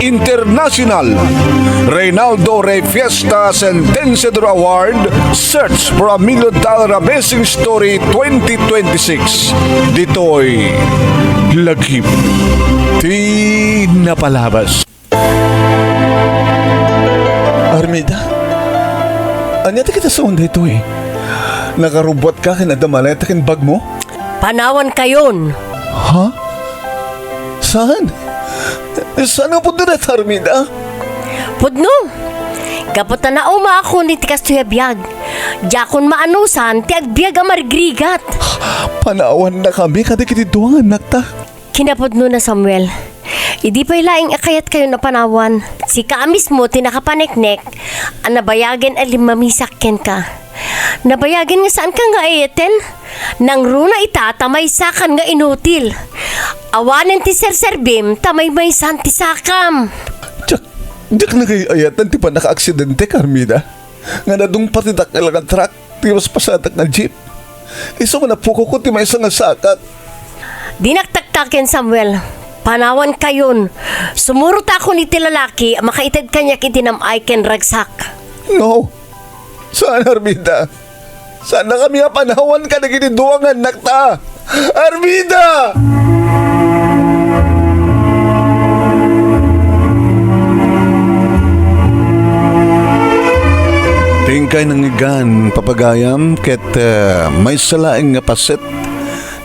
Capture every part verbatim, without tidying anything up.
International Reynaldo Rey Fiesta Sentenciador Award, Search for a Million Dollar Amazing Story twenty twenty-six. Ditoy Lagip ti Napalabas. Armida, ania ti kitasaon daytoy? Nakarubbuatka ken adda maleta ken bagmo? Panawankayon. Ha? Saan? Saan nga pudno dayta, Armida? Pudno? Gapu ta naumaakon iti kastoy a biag. Diakon maanusan ti agbiag a marigrigat. Panawannakami kadagiti dua nga annakta. Kinapudnona, Samuel, idi pay laeng a kayatkayon a panawan, sika a mismo ti nakapaneknek a nabayagen a limmamisak kenka. Nabayagen nga saanka nga ayaten. Nangruna ita ta maysakan nga inutil. Awanen ti serserbim ta maymaysan ti sakam. Diak, diak nagay-ayatan ti pannakaaksidente, Carmina. Nga nadungpat ti dakkel nga truck ti paspasadak nga jeep. Isu nga napukokko ti maysa nga sakat. Dinak taktaken, Samuel. Panawankayon. Sumurotakon iti lalaki a makaited kaniak iti nam-ay ken ragsak. No. Saan, Armida? Saannakami a panawan kadagiti dua nga annakta. Armida! Ti inkay nangngegan, papagayam, ket, eh, maysa laeng nga paset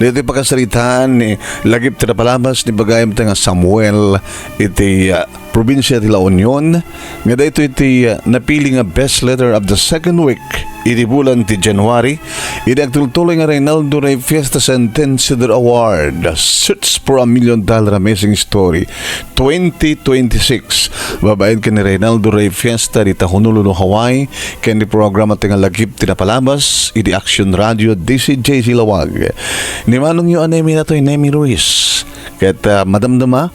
ditoy pakasaritaan ni Lagip ti Napalabas ni bagayam nga Samuel iti, ah, probinsia ti La Union, nga daytoy ti, ah, napili nga best letter of the second week iti bulan ti January, iti agtultuloy nga Reynaldo Rey Fiesta Sentenciador Award, Search for a Million Dollar Amazing Story twenty twenty-six. Babaen ken ni Reynaldo Rey Fiesta dita Honolulu, Hawaii, ken ni programa ti nga Lagip ti Napalabas iti Action Radio D C J C Lawag. Ni manongyo a Nemi datoy, Nemi Ruiz. Ket, ah, madamdama,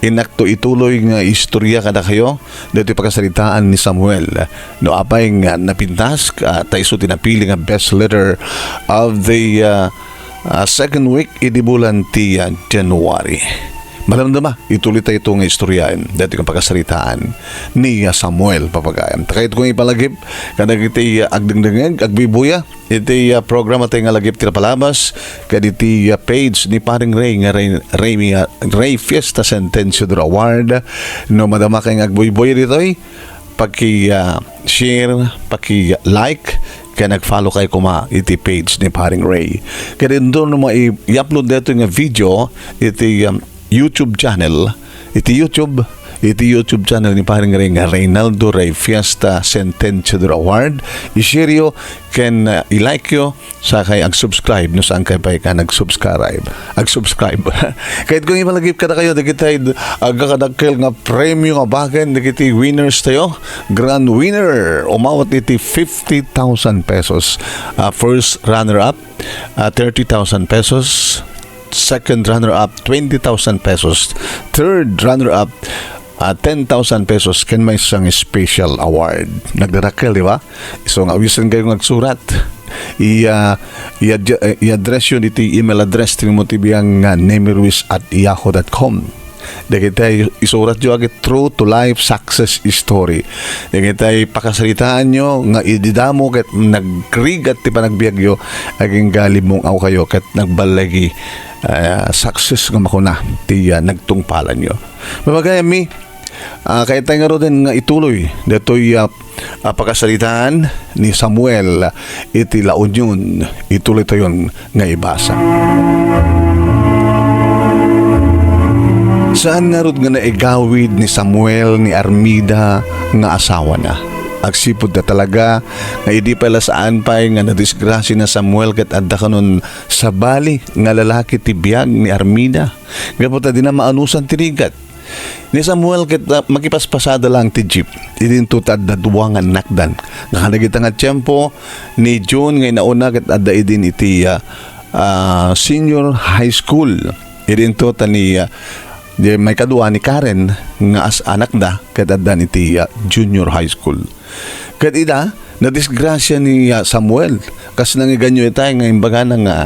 innakto ituloy nga istorya kadakayo ditoy pakasaritaan ni Samuel. No apay nga napintas, ah, ta isu ti napili nga best letter of the, ah, ah, second week idi bulan ti, ah, January. Madamdama, ituloy tayo ito nga istoryaen ditoy nga pakasaritaan ni, ah, Samuel, papagayam. Ta kayat ko nga ipalagip kadagiti, ah, agdengdengeg, agbuybuya, iti, ah, programa tayo nga Lagip ti Napalabas, kaditi, ah, page ni Paring Ray nga Ray, Ray, ah, Ray Fiesta Sentenciador Award. No madama kay nga agbuybuya ditoy, paki, ah, share, paki, ah, like, kay nag-follow kay kuma iti page ni Paring Ray. Kay dinto no mai-, i-upload dito nga video iti, um, YouTube channel, iti YouTube, iti YouTube channel ni Paring Ray nga Reynaldo Rey Fiesta Sentenciador Award. I-share yo ken, uh, i-like yo, sakay ag-subscribe no saan kay pay ka nag-subscribe. Ag-subscribe. Kayat ko nga ipalagip kadakayo, dagiti agkakadakkel nga premyo nga baken, dagiti winners tayo. Grand winner, umawat iti fifty thousand pesos. Uh, first runner-up, uh, thirty thousand pesos. Second runner-up, twenty thousand pesos. Third runner-up, ah, ten thousand pesos ken maysa nga special award. Nagdadakkel, di ba? So, nga awisan kayo nga agsurat. I, ah, i-ad-, i-address yun iti email address ti mo ti biang nga nemiruiz at yahoo dot com. Dagiti isurat yo agit True to Life Success Story. Dagiti pakasaritaan yo nga idi damo ket nagrigat ti panagbiag yo, agingga limmong-aw kayo ket nagballigi, ah, success nga makuna ti, ah, nagtungpalan yo. Mamagayam mi, ah, kayatay ngaruden nga ituloy datoy, ah, ah, pakasaritaan ni Samuel iti La Union, ituloy tayon nga ibasa. Saan ngarud nga naigawid ni Samuel ni Armida nga asawana? Agsipud ta talaga nga idi pay la saan pay nga nadisgrasia ni Samuel ket adda kanon sabali nga lalaki ti biag ni Armida. Gapu ta dina maanusan ti rigat. Ni Samuel ket, ah, makipaspasada laeng ti jeep. Idinto ta adda dua nga annakdan. Nga kadagita nga tiempo ni June nga inauna ket adda idin iti, ah, ah, senior high school. Idinto ta ni, ah, di, maikadua ni Karen nga as-, anakda ket addan iti, ah, junior high school. Ket ida, Nadisgrasia ni, ah, Samuel. Kas nangiganyo itay nga imbagana nga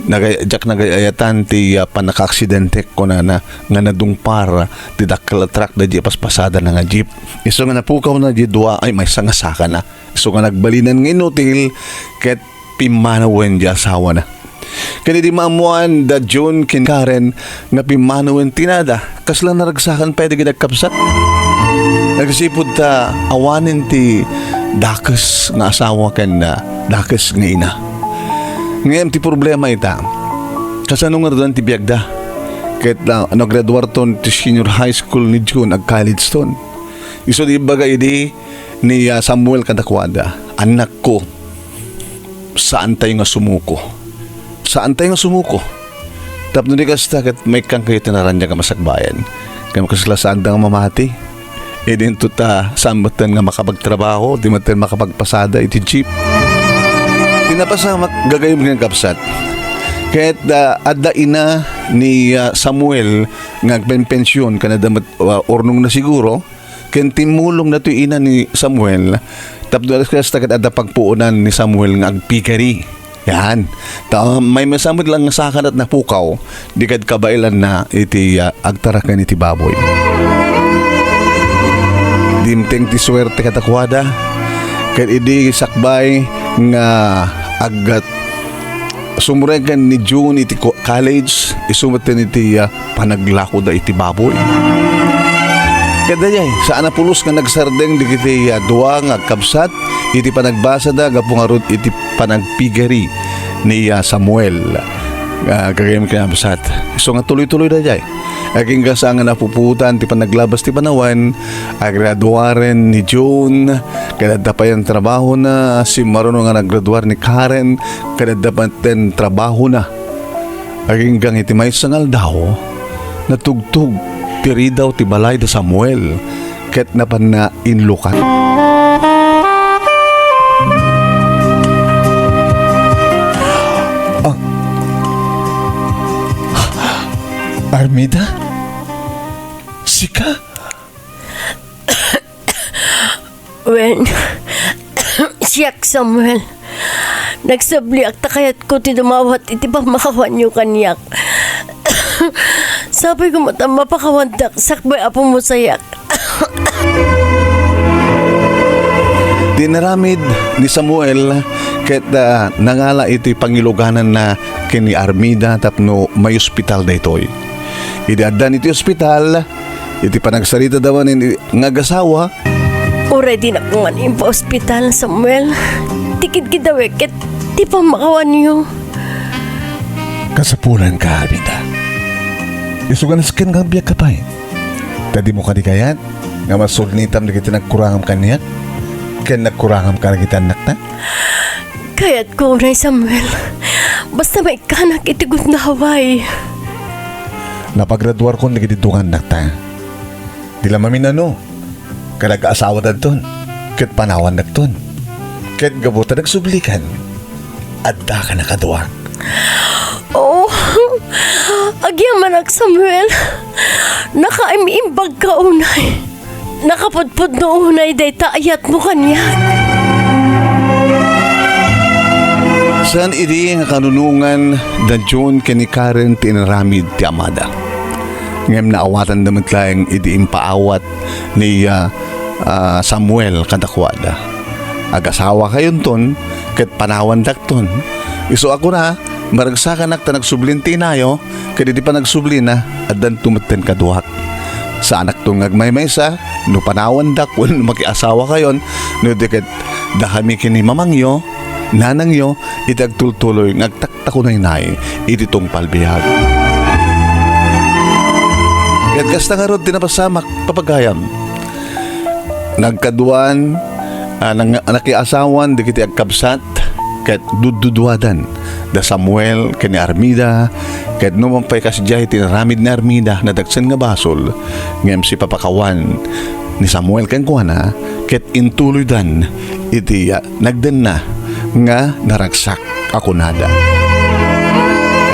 nagay-, diak nagay-ayatan ti, ah, pannakaaksidente, kunana, nga nadungpar ti dakkel a truck daydi a paspasadana nga jeep. Isu nga napukawna diay dua, ay, maysa nga sakana. Isu nga nagbalinan nga inutil ket pimmanawen diay asawana. Ket idi maammoan da June ken Karen nga pimmanawen ti inada, kasla naragsakan pay dagiti agkabsat. Agsipud ta awanen ti dakes nga asawa ken, ah, dakes nga ina. Ngem ti problema ita, kasano ngaruden ti biagda? Ket, ah, nagraduarton ti senior high school ni June, ag-college ton. Isu ti ibbaga idi ni, ah, Samuel kadakuada, "Annakko, saantayo nga sumuko. Saantayo nga sumuko. Tapno di kasta, ket maikkankayo ti naraniag a masakbayan." Ngem kasla saanda nga mamati. Idinto ta saan metten nga makapagtrabaho, di metten makapagpasada iti jeep. Ti napasamak, gagayyem nga agkabsat. Ket, ah, adda ina ni, ah, Samuel nga agpenpension, ken adda met, ah, urnongna siguro, ken timmulongna toy ina ni Samuel, tapno kasta ket adda pagpuonan ni Samuel nga agpigari. Yan. Ta, maymaysa met lang nga sakana ti napukaw, di ket kabaelanna iti, ah, agtaraken iti baboy. Dimteng ti suerte kadakuada, ket idi sakbay nga aggat sumreken ni June iti ko-, college, isu metten iti, ah, panaglakoda iti baboy. Ket dayay, saan a pulos nga nagsardeng dagiti, ah, dua nga agkabsat iti panagbasada gapu ngarud iti panagpigari ni, ah, Samuel. Ah, gagayyem nga agkabsat. Isu nga tuloy-tuloy dayay. Agingga saan nga napupuotan ti panaglabas ti panawen, agraduaren ni June, ket adda pay trabahona, simmaruno nga naggraduar ni Karen, ket adda pay trabahona. Agingga iti maysa nga aldaw, natugtog ti ridaw ti balay da Samuel, ket napanna inlukat. Ah, Armida? Sika? Wen, siak, Samuel. Nagsabliak ta kayatko ti dumawat iti pammakawanyo kaniak. Sapay koma ta mapakawandak sakbay a pumusayak. Ti inaramid ni Samuel ket, ah, nangala iti pangilugananna ken ni Armida tapno maiospital daytoy. Idi addan iti ospital, iti panagsaritada manen nga agasawa, "Uray dinak man impaospital, Samuel, ti kidkidawek ket ti pammakawanyo." Kasapulanka, Armida. Isu nga nasken nga agbiagka pay. Ta dimo kadi kayat nga masulnitam dagiti nagkurangam kaniak ken nagkurangam kadagiti annakta? Kayatko unay, Samuel. Basta maikkanak iti gundaway. Napagraduarkon dagiti dua nga annakta. Di la maminano. Kadagiti asawadakton, ket panawandakton. Ket gapu ta nagsublikan, addaka a kaduak. Oh, agyamanak, Samuel. Nakaim-imbagka unay. Nakapudpudno unay dayta a ayatmo kaniak. Saan idi nga kanunongan da June ken ni Karen ti inaramid ti amada. Ngem naawatanda met laeng idi impaawat ni, ah, ah, Samuel kadakuada. "Agasawakayonton ket panawandakton." Isu a kuna, "Maragsakanak ta nagsublin ti inayo," ket idi panagsublina, addanto metten kaduak. Saanakton nga agmaymaysa no panawandak wenno makiasawakayon, no di ket dakami ken ni mamangyo, nanangyo, iti agtultuloy nga agtak- ta kunaynay iti tungpal biag. Ket kasta ngarud ti napasamak, papagayam. Nagkaduan, ah, nang-, nakiasawan dagiti agkabsat, ket dudduduadan da Samuel ken ni Armida, ket numan pay kasdiay ti inaramid ni Armida, nadagsen nga basol, ngem sipapakawan ni Samuel kenkuana, ket intuloydan iti, ah, nagdenna nga naragsak a kunada.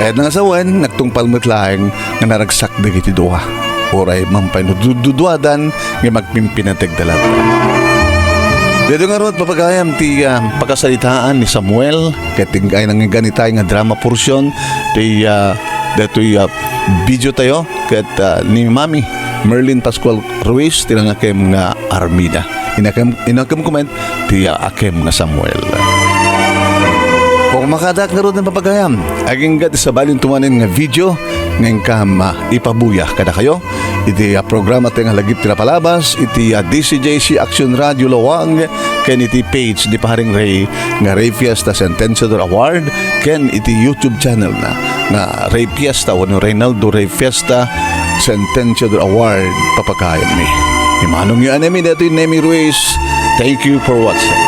Kayatna nga sawen, nagtungpal met laeng nga naragsak dagiti dua. Uray man pay no dudduduadan nga magpimpinategda latta. Dito nga rod, papagayam ti ah, pakasalitaan ni Samuel, ket ti ay nangiganitay nga drama portion ti ah, datoy ah, video tayo, ket ah, ni Mami Merlin Pascual Ruiz, ti nangakem nga Armida. Inakem, inakem comment, ti ah, akem nga Samuel. O makadak nga rod ng papagayam, aginggat sa balin tumanin nga video, nga inkam ah, ipabuya kada kayo. Iti ah, programa tayo nga lagip ti napalabas, iti ah, D C J C Action Radio Lawag, ken iti page ni Paring Ray nga Ray Fiesta Sentenciador Award, ken iti YouTube channel na nga Ray Fiesta wenno Reynaldo Ray Fiesta Sentenciador Award, papagayam mi. Imanong yu anemi datoy Nemi Ruiz. Thank you for watching.